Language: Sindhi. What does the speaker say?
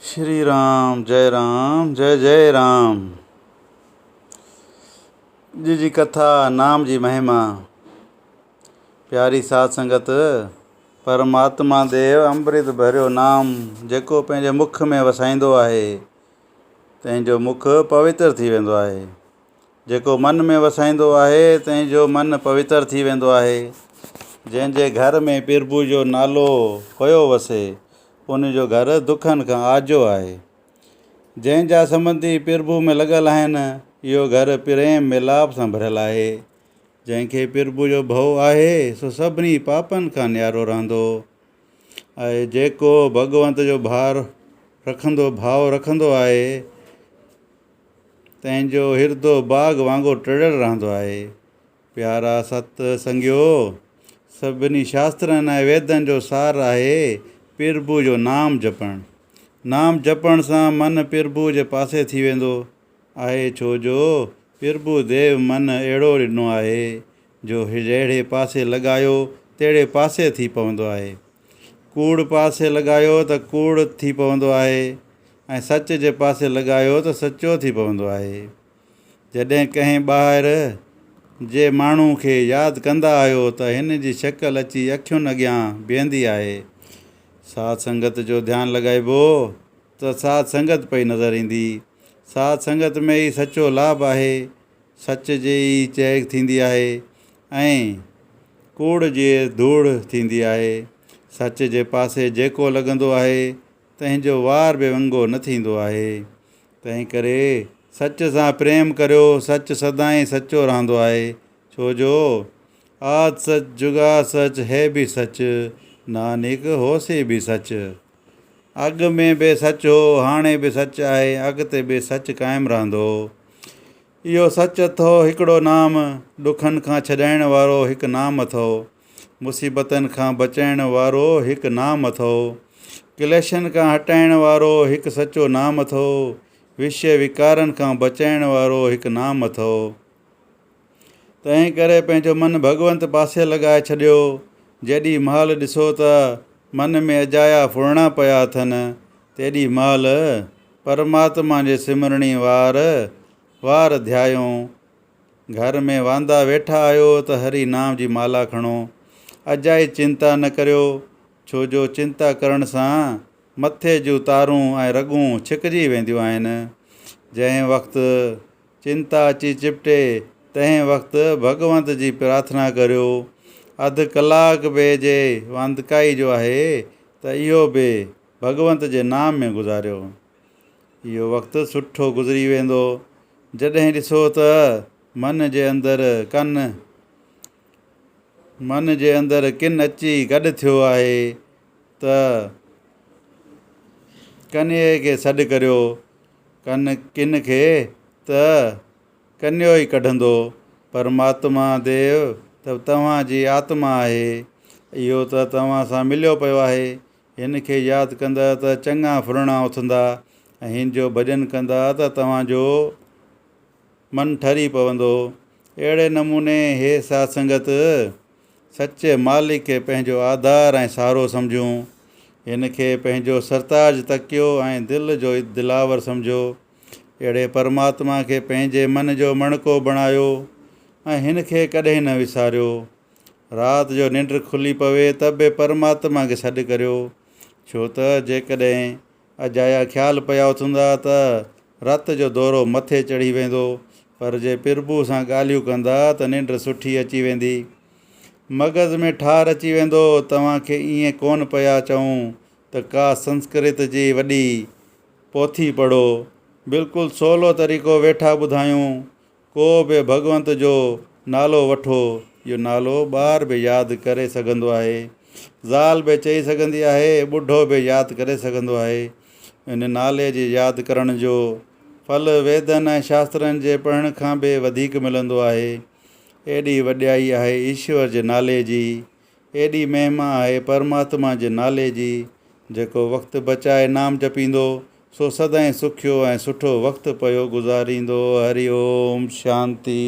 شري رام جئي رام جئي جئي رام. اڄ جي ڪٿا نام جي مهما. پياري ساڌ سنگت، پرماتما ديو امرت ڀريو نام جيڪو پنهنجي مک ۾ وسائيندو آهي تنهن جو مک پوتر ٿي ويندو آهي. جيڪو من ۾ وسائيندو آهي تنهن جو من پوتر ٿي ويندو آهي. جنهن جي گهر ۾ پرڀو جو نالو پيو وسي، ان جو گهر دکن کان آجو آهي. جنهن جا سنٻنڌي پرڀو ۾ لڳل آهن، اهو گهر پريم ميلاپ سان ڀريل آهي. جنهن کي پرڀو جو ڀؤ آهي، سو سڀني پاپن کان نيارو رهندو آهي. جيڪو ڀڳونت جو ڀار رکندو ڀاء رکندو آهي، تنهن جو هردو باغ وانگر ٽڙيل رهندو آهي. پيارا ست سنگيو! سڀني شاسترن ۽ ويدن جو سار آهي پرڀو جو نام جپڻ. نام جپڻ سان من پرڀو جي پاسي ٿي ويندو آهي ڇو جو پرڀو ديو من اهڙو ڏنو آهي جو جهڙي پاسي لڳايو تهڙي پاسي ٿي پوندو آهي. ڪوڙ پاسي لڳايو ته ڪوڙ ٿي پوندو آهي ۽ سچ جي پاسي لڳايو ته سچو ٿي پوندو آهي. جڏهن ڪنهن ٻاهر جي ماڻهو کي ياد ڪندا آهيو ته هن جي شڪل اچي اکين اڳيان بيهندي آهي. ساڌ سنگت جو ڌيان لڳائبو ته ساڌ سنگت پئي نظر ايندي. ساڌ سنگت ۾ ئي سچو لاڀ آهي. سچ جي ئي چهڪ ٿيندي آهي ۽ ڪوڙ جي ڌوڙ ٿيندي آهي. سچ جي پاسي جيڪو لڳندو آهي، تنهن جو وار به ونگو نه ٿيندو آهي. تنهن ڪري سچ سان پريم ڪريو، سچ سدائين سچو رهندو آهي، ڇو جو آد سچ، جگاد سچ، هي به سچ، نانڪ هوسي به سچ. اڳ ۾ به سچ هو، هاڻي به سچ آهي، اڳتي به سچ قائم رهندو. اهو سچ اٿو هڪڙو نام، ڏکن کان ڇڏائڻ وارو هڪ نام اٿو، مصيبتن کان بچائڻ وارو هڪ نام اٿو، ڪليشن کان هٽائڻ وارو هڪ سچو نام اٿو، وشيه وڪارن کان بچائڻ وارو هڪ نام اٿو. تنهن ڪري پنهنجو من ڀڳونت پاسي لڳائي ڇڏيو. جيڏي مهل ڏسو ته من ۾ اجايا ڦرڻا پيا اٿن، تيڏي مهل پرماتما جي سمرڻي وار وار ڌيايون. گهر ۾ واندا ويٺا آهيو ته هري نام جي مالا کڻو. اجائي چنتا نه ڪريو، ڇو جو چنتا ڪرڻ سان مٿي جون تارون ۽ رڳون ڇڪجي وينديون آهن. جنهن وقت چنتا اچي چپٽي، تنهن وقت ڀڳونت جي پرارٿنا ڪريو. اڌ ڪلاڪ به جي واندڪائي جو آهي ته اهو به ڀڳونت جي نام ۾ گذاريو. اهو وقت سٺو گذري ويندو. جڏهن ڏسو ته من جي اندر ڪن من جي اندر ڪن اچي گڏ ٿيو آهي ته ڪنيء کي سڏ ڪريو. ڪن ڪن کي ته ڪنيو ئي ڪڍندو. پرماتما ديو ته توهان جي آتما آهي. اهو ته توهان سان مليو پيو آهي. هن کي ياد ڪندا ته چڱا ڦرڻا اٿندا ۽ هن جو ڀڄن ڪندا ته توهان جو من ٺري پوندو. اهڙي نموني هي ساڌ سنگت سچي مالڪ کي پنهنجو آڌار ۽ سهارو سمجهون. هن کي پنهنجو سرتاج تڪيو ۽ دل جو دلاور سمجهو. اهڙي پرماتما کي پنهنجي من جو مڻڪو بڻايو ۽ هن کي ڪڏهن نه وساريو. رات جو ننڊ کلي پوي ته به پرماتما کي سڏ ڪريو، ڇو ته جيڪڏهن اجايا خيال پيا اٿندا ته رت جو دورو مٿي چڙهي ويندو، پر جي پرڀو سان ڳالهيون ڪندا ته ننڊ سٺي اچي ويندي. مغز ۾ ٺار اچي ويندو. توهان کي ائين ڪونه پيا چئون ته ڪا سنسڪرت جي وڏي پوٿي پڙهو. بلڪل سولو طريقو ويٺا ٻڌايون. ڪو به ڀڳونت جو نالو وٺو، اهو نالو ٻار به ياد ڪري سگهندو آهي، زال به چئي سگهندي آهي، ٻڍو به ياد ڪري سگهندو آهي. ان نالي جي ياد ڪرڻ جو ڦل ويدن ۽ شاسترن جي پڙهڻ کان به وڌيڪ ملندو آهي. ايڏي وڏيائي آهي ايشور جي نالي جي. ايڏي مهما آهي پرماتما جي نالي جي، جيڪو وقت بچائي نام جپيندو، سو سدائين سکيو ۽ سٺو وقت پيو گذاريندو. هري اوم شانتي.